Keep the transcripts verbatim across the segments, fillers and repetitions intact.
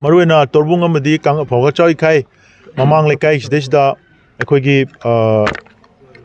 ꯃꯔꯨꯑꯣꯏꯅ ꯇꯣꯔꯕꯨꯡ ꯑꯃꯗꯤ ꯀꯥꯡ-, ꯐꯧꯒꯥꯆꯥꯎ ꯏꯀꯥꯏ ꯃꯃꯥꯡ ꯂꯩꯀꯥꯏ ꯁꯤꯗꯩꯁꯤꯗ ꯑꯩꯈꯣꯏꯒꯤ, ꯑ,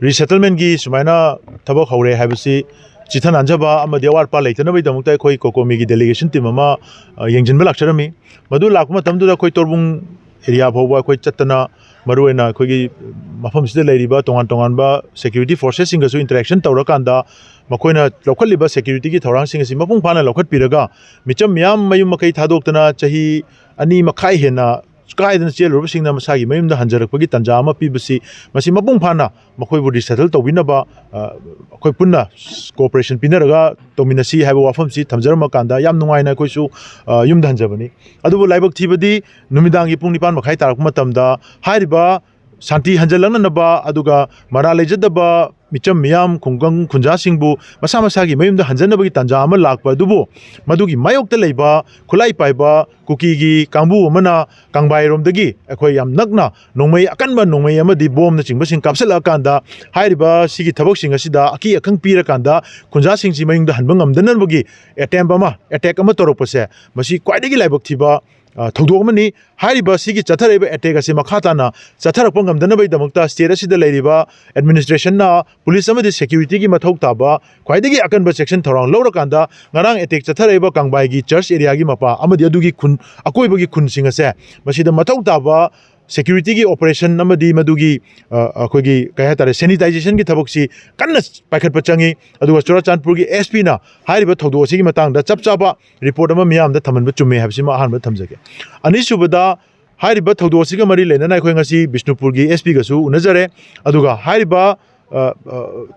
resettlementꯀꯤ ꯁꯨꯃꯥꯏꯅ ꯊꯕꯛ ꯍꯧꯔꯦ ꯍꯥꯏꯕꯁꯤ ꯆꯤꯊ ꯅꯥꯟꯖꯕ ꯑꯃꯗꯤ ꯑꯋꯥꯠ ꯑꯄꯥ ꯂꯩꯇꯅꯕꯒꯤꯗꯃꯛꯇ ꯑꯩꯈꯣꯏ COCOMIꯒꯤ delegation team ꯑꯃ, ꯑ, ꯌꯦꯡꯁꯤꯟꯕ ꯂꯥꯛꯆꯔꯝꯃꯤ꯫ ꯃꯗꯨ ꯂꯥꯛꯄ ꯃꯇꯝꯗꯨꯗ ꯑꯩꯈꯣꯏ ꯇꯣꯔꯕꯨꯡ area ꯐꯥꯎꯕ ꯑꯩꯈꯣꯏ ꯆꯠꯇꯅ, ꯃꯔꯨꯑꯣꯏꯅ ꯑꯩꯈꯣꯏꯒꯤ ꯃꯐꯝꯁꯤꯗ ꯂꯩꯔꯤꯕ ꯇꯣꯉꯥꯟ ꯇꯣꯉꯥꯟꯕ security forcesꯁꯤꯡꯒꯁꯨ interaction ꯇꯧꯔꯀꯥꯟꯗ, ꯃꯈꯣꯏꯅ ꯂꯧꯈꯠꯂꯤꯕ securityꯒꯤ ꯊꯧꯔꯥꯡꯁꯤꯡ ꯑꯁꯤ ꯃꯄꯨꯡ ꯐꯥꯅ ꯂꯧꯈꯠꯄꯤꯔꯒ, ꯃꯤꯆꯝ ꯃꯤꯌꯥꯝ ꯃꯌꯨꯝ ꯃꯀꯩ ꯊꯥꯗꯣꯛꯇꯅ ꯆꯍꯤ ꯑꯅꯤ ꯃꯈꯥꯏ ꯍꯦꯟꯅ ꯀꯥꯏꯗꯅ ꯆꯦꯜꯂꯨꯔꯕꯁꯤꯡꯅ ꯃꯁꯥꯒꯤ ꯃꯌꯨꯝꯗ ꯍꯟꯖꯔꯛꯄꯒꯤ ꯇꯥꯟꯖꯥ ꯑꯃ ꯄꯤꯕꯁꯤ, ꯃꯁꯤ ꯃꯄꯨꯡ ꯐꯥꯅ ꯃꯈꯣꯏꯕꯨ resettle ꯇꯧꯕꯤꯅꯕ, ꯑ, ꯑꯩꯈꯣꯏ ꯄꯨꯟꯅ cooperation ꯄꯤꯅꯔꯒ ꯇꯧꯃꯤꯟꯅꯁꯤ ꯍꯥꯏꯕ ꯋꯥꯐꯝꯁꯤ ꯊꯝꯖꯔꯝꯃꯀꯥꯟꯗ, ꯌꯥꯝ ꯅꯨꯡꯉꯥꯏꯅ ꯑꯩꯈꯣꯏꯁꯨ, ꯑ, ꯌꯨꯝꯗ ꯍꯟꯖꯕꯅꯤ꯫ ꯑꯗꯨꯕꯨ ꯂꯥꯏꯕꯛ ꯊꯤꯕꯗꯤ, ꯅꯨꯃꯤꯗꯥꯡꯒꯤ ꯄꯨꯡ ꯅꯤꯄꯥꯟ ꯃꯈꯥꯏ ꯇꯥꯔꯛꯄ ꯃꯇꯝꯗ ꯍꯥꯏꯔꯤꯕ ꯁꯥꯟꯇꯤ ꯍꯟꯖꯜꯂꯛꯅꯅꯕ, ꯑꯗꯨꯒ ꯃꯔꯥꯜ ꯂꯩꯖꯗꯕ ꯃꯤꯆꯝ ꯃꯤꯌꯥꯝ, ꯈꯨꯡꯒꯪ ꯈꯨꯟꯖꯥꯁꯤꯡꯕꯨ ꯃꯁꯥ ꯃꯁꯥꯒꯤ ꯃꯌꯨꯝꯗ ꯍꯟꯖꯅꯕꯒꯤ ꯇꯥꯟꯖꯥ ꯑꯃ ꯂꯥꯛꯄ ꯑꯗꯨꯕꯨ, ꯃꯗꯨꯒꯤ ꯃꯥꯌꯣꯛꯇ ꯂꯩꯕ ꯈꯨꯠꯂꯥꯏ ꯄꯥꯏꯕ ꯀꯨꯀꯤꯒꯤ ꯀꯥꯡꯕꯨ ꯑꯃꯅ ꯀꯪꯕꯥꯏꯔꯣꯝꯗꯒꯤ ꯑꯩꯈꯣꯏ ꯌꯥꯝ ꯅꯛꯅ ꯅꯣꯡꯃꯩ ꯑꯀꯟꯕ, ꯅꯣꯡꯃꯩ ꯑꯃꯗꯤ ꯕꯣꯝꯅꯆꯤꯡꯕꯁꯤꯡ ꯀꯥꯞꯁꯤꯜꯂꯛꯑꯀꯥꯟꯗ, ꯍꯥꯏꯔꯤꯕ ꯁꯤꯒꯤ ꯊꯕꯛꯁꯤꯡ ꯑꯁꯤꯗ ꯑꯀꯤ ꯑꯈꯪ ꯄꯤꯔꯀꯥꯟꯗ ꯈꯨꯟꯖꯥꯁꯤꯡꯁꯤ ꯃꯌꯨꯝꯗ ꯍꯟꯕ ꯉꯝꯗꯅꯕꯒꯤ attempt ꯑꯃ, attack ꯑꯃ ꯇꯧꯔꯛꯄꯁꯦ, ꯃꯁꯤ ꯈ꯭ꯋꯥꯏꯗꯒꯤ ꯂꯥꯏꯕꯛ ꯊꯤꯕ, ꯑ, ꯊꯧꯗꯣꯛ ꯑꯃꯅꯤ꯫ ꯍꯥꯏꯔꯤꯕ ꯁꯤꯒꯤ ꯆꯠꯊꯔꯛꯏꯕ attack ꯑꯁꯤ ꯃꯈꯥ ꯇꯥꯅ ꯆꯠꯊꯔꯛꯄ ꯉꯝꯗꯅꯕꯒꯤꯗꯃꯛꯇ state ꯑꯁꯤꯗ ꯂꯩꯔꯤꯕ administrationꯅ, police ꯑꯃꯗꯤ securityꯒꯤ ꯃꯊꯧ ꯇꯥꯕ ꯈ꯭ꯋꯥꯏꯗꯒꯤ ꯑꯀꯟꯕ ꯆꯦꯛꯁꯤꯟ ꯊꯧꯔꯥꯡ ꯂꯧꯔꯀꯥꯟꯗ, ꯉꯔꯥꯡ attack ꯆꯠꯊꯔꯛꯏꯕ ꯀꯪꯕꯥꯏꯒꯤ church areaꯒꯤ ꯃꯄꯥ ꯑꯃꯗꯤ ꯑꯗꯨꯒꯤ ꯈꯨꯟ, ꯑꯀꯣꯏꯕꯒꯤ ꯈꯨꯟꯁꯤꯡ ꯑꯁꯦ ꯃꯁꯤꯗ ꯃꯊꯧ ꯇꯥꯕ securityꯒꯤ operation ꯑꯃꯗꯤ ꯃꯗꯨꯒꯤ, ꯑ, ꯑꯩꯈꯣꯏꯒꯤ, ꯀꯩ ꯍꯥꯏꯇꯥꯔꯦ, sanitizationꯒꯤ ꯊꯕꯛꯁꯤ ꯀꯟꯅ ꯄꯥꯏꯈꯠꯄ ꯆꯪꯉꯤ꯫ ꯑꯗꯨꯒ ꯆꯨꯔꯥꯆꯥꯟꯄꯨꯔꯒꯤ SPꯅ ꯍꯥꯏꯔꯤꯕ ꯊꯧꯗꯣꯛ ꯑꯁꯤꯒꯤ ꯃꯇꯥꯡꯗ ꯆꯞ ꯆꯥꯕ report ꯑꯃ ꯃꯤꯌꯥꯝꯗ ꯊꯝꯍꯟꯕ ꯆꯨꯝꯃꯦ ꯍꯥꯏꯕꯁꯤꯃ ꯑꯍꯥꯟꯕꯗ ꯊꯝꯖꯒꯦ꯫ ꯑꯅꯤꯁꯨꯕꯗ, ꯍꯥꯏꯔꯤꯕ ꯊꯧꯗꯣꯛ ꯑꯁꯤꯒ ꯃꯔꯤ ꯂꯩꯅꯅ ꯑꯩꯈꯣꯏ ꯉꯁꯤ ꯕꯤꯁꯅꯨꯄꯨꯔꯒꯤ SPꯒꯁꯨ ꯎꯅꯖꯔꯦ꯫ ꯑꯗꯨꯒ ꯍꯥꯏꯔꯤꯕ, ꯑ, ꯑ,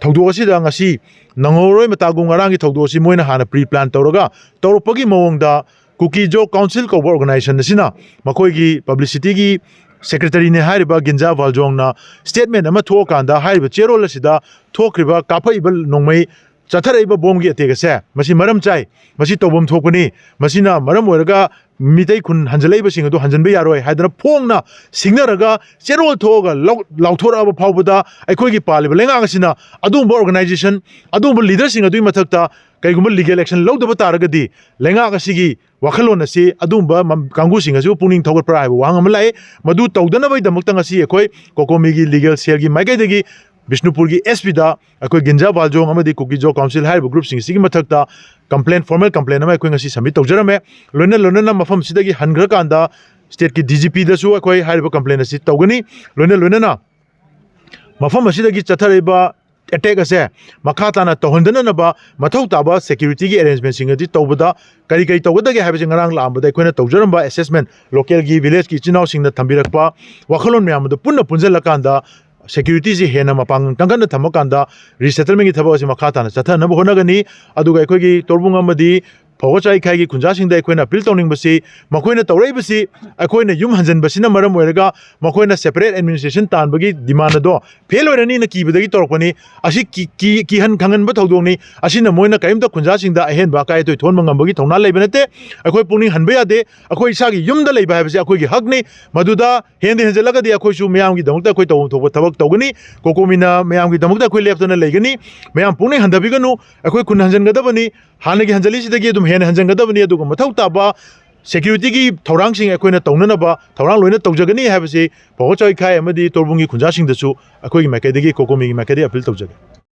ꯊꯧꯗꯣꯛ ꯑꯁꯤꯗ ꯉꯁꯤ ꯅꯪꯍꯧꯔꯣꯏ ꯃꯇꯥꯒꯨꯝ ꯉꯔꯥꯡꯒꯤ ꯊꯧꯗꯣꯛ ꯑꯁꯤ ꯃꯣꯏꯅ ꯍꯥꯟꯅ pre plan ꯇꯧꯔꯒ ꯇꯧꯔꯛꯄꯒꯤ ꯃꯑꯣꯡꯗ Kuki-Zo Council ꯀꯧꯕ organization ꯑꯁꯤꯅ ꯃꯈꯣꯏꯒꯤ publicityꯒꯤ secretaryꯅꯦ ꯍꯥꯏꯔꯤꯕ ꯒꯤꯟꯖꯥ ꯚꯥꯜꯖꯣꯡꯅ statement ꯑꯃ ꯊꯣꯛꯑꯀꯥꯟꯗ, ꯍꯥꯏꯔꯤꯕ ꯆꯦꯔꯣꯜ ꯑꯁꯤꯗ ꯊꯣꯛꯈ꯭ꯔꯤꯕ ꯀꯥꯞꯄꯛꯏꯕ ꯅꯣꯡꯃꯩ ꯆꯠꯊꯔꯛꯏꯕ ꯕꯣꯝꯒꯤ ꯑꯦꯇꯦꯛ ꯑꯁꯦ ꯃꯁꯤ ꯃꯔꯝ ꯆꯥꯏ, ꯃꯁꯤ ꯇꯧꯐꯝ ꯊꯣꯛꯄꯅꯤ, ꯃꯁꯤꯅ ꯃꯔꯝ ꯑꯣꯏꯔꯒ ꯃꯤꯇꯩ ꯈꯨꯟ ꯍꯟꯖꯤꯜꯂꯛꯏꯕꯁꯤꯡ ꯑꯗꯨ ꯍꯟꯖꯤꯟꯕ ꯌꯥꯔꯣꯏ ꯍꯥꯏꯗꯅ ꯐꯣꯡꯅ ꯁꯤꯡꯅꯔꯒ ꯆꯦꯔꯣꯜ ꯊꯣꯛꯑꯒ ꯂꯧ-, ꯂꯥꯎꯊꯣꯔꯛꯑꯕ ꯐꯥꯎꯕꯗ ꯑꯩꯈꯣꯏꯒꯤ ꯄꯥꯜꯂꯤꯕ ꯂꯩꯉꯥꯛ ꯑꯁꯤꯅ ꯑꯗꯨꯒꯨꯝꯕ organization, ꯑꯗꯨꯒꯨꯝꯕ leaderꯁꯤꯡ ꯑꯗꯨꯒꯤ ꯃꯊꯛꯇ ꯀꯩꯒꯨꯝꯕ legal action ꯂꯧꯗꯕ ꯇꯥꯔꯒꯗꯤ ꯂꯩꯉꯥꯛ ꯑꯁꯤꯒꯤ ꯋꯥꯈꯜꯂꯣꯟ ꯑꯁꯤ ꯑꯗꯨꯒꯨꯝꯕ ꯃ-, ꯀꯥꯡꯕꯨꯁꯤꯡ ꯑꯁꯤꯕꯨ ꯄꯨꯛꯅꯤꯡ ꯊꯧꯒꯠꯄ꯭ꯔꯥ ꯍꯥꯏꯕ ꯋꯥꯍꯪ ꯑꯃ ꯂꯥꯛꯑꯦ꯫ ꯃꯗꯨ ꯇꯧꯗꯅꯕꯒꯤꯗꯃꯛꯇ ꯉꯁꯤ ꯑꯩꯈꯣꯏ ꯀꯣꯀꯣꯃꯤꯒꯤ legal cellꯒꯤ ꯃꯥꯏꯀꯩꯗꯒꯤ ꯕꯤꯁꯅꯨꯄꯨꯔꯒꯤ S Pꯗ ꯑꯩꯈꯣꯏ ꯒꯤꯟꯖꯥ ꯕꯥꯜꯖꯣꯡ ꯑꯃꯗꯤ ꯀꯨꯀꯤ ꯖꯣ ꯀꯥꯎꯟꯁꯤꯜ ꯍꯥꯏꯔꯤꯕ groupꯁꯤꯡ ꯑꯁꯤꯒꯤ ꯃꯊꯛꯇ complaint, formal complaint ꯑꯃ ꯑꯩꯈꯣꯏ ꯉꯁꯤ submit ꯇꯧꯖꯔꯝꯃꯦ꯫ ꯂꯣꯏꯅ ꯂꯣꯏꯅꯅ ꯃꯐꯝꯁꯤꯗꯒꯤ ꯍꯟꯈ꯭ꯔꯀꯥꯟꯗ stateꯀꯤ D G Pꯗꯁꯨ ꯑꯩꯈꯣꯏ ꯍꯥꯏꯔꯤꯕ complaint ꯑꯁꯤ ꯇꯧꯒꯅꯤ꯫ ꯂꯣꯏꯅ ꯂꯣꯏꯅꯅ ꯃꯐꯝ ꯑꯁꯤꯗꯒꯤ ꯆꯠꯊꯔꯛꯏꯕ attack ꯑꯁꯦ ꯃꯈꯥ ꯇꯥꯅ ꯇꯧꯍꯟꯗꯅꯅꯕ ꯃꯊꯧ ꯇꯥꯕ securityꯒꯤ arrangementꯁꯤꯡ ꯑꯗꯨ ꯇꯧꯕꯗ ꯀꯔꯤ ꯀꯔꯤ ꯇꯧꯒꯗꯒꯦ ꯍꯥꯏꯕꯁꯤ ꯉꯔꯥꯡ ꯂꯥꯛꯑꯝꯕꯗ ꯑꯩꯈꯣꯏꯅ ꯇꯧꯖꯔꯝꯕ assessment, localꯒꯤ villageꯀꯤ ꯏꯆꯤꯟ ꯏꯅꯥꯎꯁꯤꯡꯅ ꯊꯝꯕꯤꯔꯛꯄ ꯋꯥꯈꯜꯂꯣꯟ ꯃꯌꯥꯝ ꯑꯗꯨ ꯄꯨꯟꯅ ꯄꯨꯟꯁꯤꯜꯂꯀꯥꯟꯗ securityꯁꯤ ꯍꯦꯟꯅ ꯃꯄꯥꯡꯒꯜ ꯀꯟꯈꯠꯅ ꯊꯝꯃꯀꯥꯟꯗ resettlementꯀꯤ ꯊꯕꯛ ꯑꯁꯤ ꯃꯈꯥ ꯇꯥꯅ ꯆꯠꯊꯅꯕ ꯍꯣꯠꯅꯒꯅꯤ꯫ ꯑꯗꯨꯒ ꯑꯩꯈꯣꯏꯒꯤ ꯇꯣꯔꯕꯨꯡ ꯑꯃꯗꯤ ꯐꯧꯒꯆꯥꯏꯈꯥꯏꯒꯤ ꯈꯨꯟꯖꯥꯁꯤꯡꯗ ꯑꯩꯈꯣꯏꯅ appeal ꯇꯧꯅꯤꯡꯕꯁꯤ, ꯃꯈꯣꯏꯅ ꯇꯧꯔꯛꯏꯕꯁꯤ ꯑꯩꯈꯣꯏꯅ ꯌꯨꯝ ꯍꯟꯖꯤꯟꯕꯁꯤꯅ ꯃꯔꯝ ꯑꯣꯏꯔꯒ ꯃꯈꯣꯏꯅ separate administration ꯇꯥꯟꯕꯒꯤ demand ꯑꯗꯣ fail ꯑꯣꯏꯔꯅꯤꯅ ꯀꯤꯕꯗꯒꯤ ꯇꯧꯔꯛꯄꯅꯤ꯫ ꯑꯁꯤ ꯀꯤ-, ꯀꯤ-, ꯀꯤꯍꯟ ꯈꯪꯍꯟꯕ ꯊꯧꯗꯣꯛꯅꯤ꯫ ꯑꯁꯤꯅ ꯃꯣꯏꯅ ꯀꯔꯤꯝꯇ ꯈꯨꯟꯖꯥꯁꯤꯡꯗ ꯑꯍꯦꯟꯕ ꯑꯀꯥꯏ ꯑꯇꯣꯏ ꯊꯣꯛꯍꯟꯕ ꯉꯝꯕꯒꯤ ꯊꯧꯅꯥ ꯂꯩꯕ ꯅꯠꯇꯦ꯫ ꯑꯩꯈꯣꯏ ꯄꯨꯛꯅꯤꯡ ꯍꯟꯕ ꯌꯥꯗꯦ꯫ ꯑꯩꯈꯣꯏ ꯏꯁꯥꯒꯤ ꯌꯨꯝꯗ ꯂꯩꯕ ꯍꯥꯏꯕꯁꯤ ꯑꯩꯈꯣꯏꯒꯤ ꯍꯛꯅꯤ꯫ ꯃꯗꯨꯗ ꯍꯦꯟꯗ ꯍꯦꯟꯖꯜꯂꯒꯗꯤ ꯑꯩꯈꯣꯏꯁꯨ ꯃꯌꯥꯝꯒꯤꯗꯃꯛꯇ ꯑꯩꯈꯣꯏ ꯇꯧꯐꯝ ꯊꯣꯛꯄ ꯊꯕꯛ ꯇꯧꯒꯅꯤ꯫ ꯀꯣꯀꯣꯃꯤꯅ ꯃꯌꯥꯝꯒꯤꯗꯃꯛꯇ ꯑꯩꯈꯣꯏ ꯂꯦꯞꯇꯅ ꯂꯩꯒꯅꯤ꯫ ꯃꯌꯥꯝ ꯄꯨꯛꯅꯤꯡ ꯍꯟꯊꯕꯤꯒꯅꯨ꯫ ꯑꯩꯈꯣꯏ ꯈꯨꯟ ꯍꯟꯖꯤꯟꯒꯗꯕꯅꯤ꯫ ꯍꯥꯟꯅꯒꯤ ꯍꯟꯖꯤꯜꯂꯤꯁꯤꯗꯒꯤ ꯑꯗꯨꯝ ꯍꯦꯟꯅ ꯍꯟꯖꯤꯟꯒꯗꯕꯅꯤ꯫ ꯑꯗꯨꯒ ꯃꯊꯧ ꯇꯥꯕ securityꯒꯤ ꯊꯧꯔꯥꯡꯁꯤꯡ ꯑꯩꯈꯣꯏꯅ ꯇꯧꯅꯅꯕ ꯊꯧꯔꯥꯡ ꯂꯣꯏꯅ ꯇꯧꯖꯒꯅꯤ ꯍꯥꯏꯕꯁꯤ ꯐꯧꯒꯆꯥꯏꯈꯥꯏ ꯑꯃꯗꯤ ꯇꯣꯔꯕꯨꯡꯒꯤ ꯈꯨꯟꯖꯥꯁꯤꯡꯗꯁꯨ ꯑꯩꯈꯣꯏꯒꯤ ꯃꯥꯏꯀꯩꯗꯒꯤ, ꯀꯣꯀꯣꯃꯤꯒꯤ ꯃꯥꯏꯀꯩꯗꯒꯤ appeal ꯇꯧꯖꯒꯦ꯫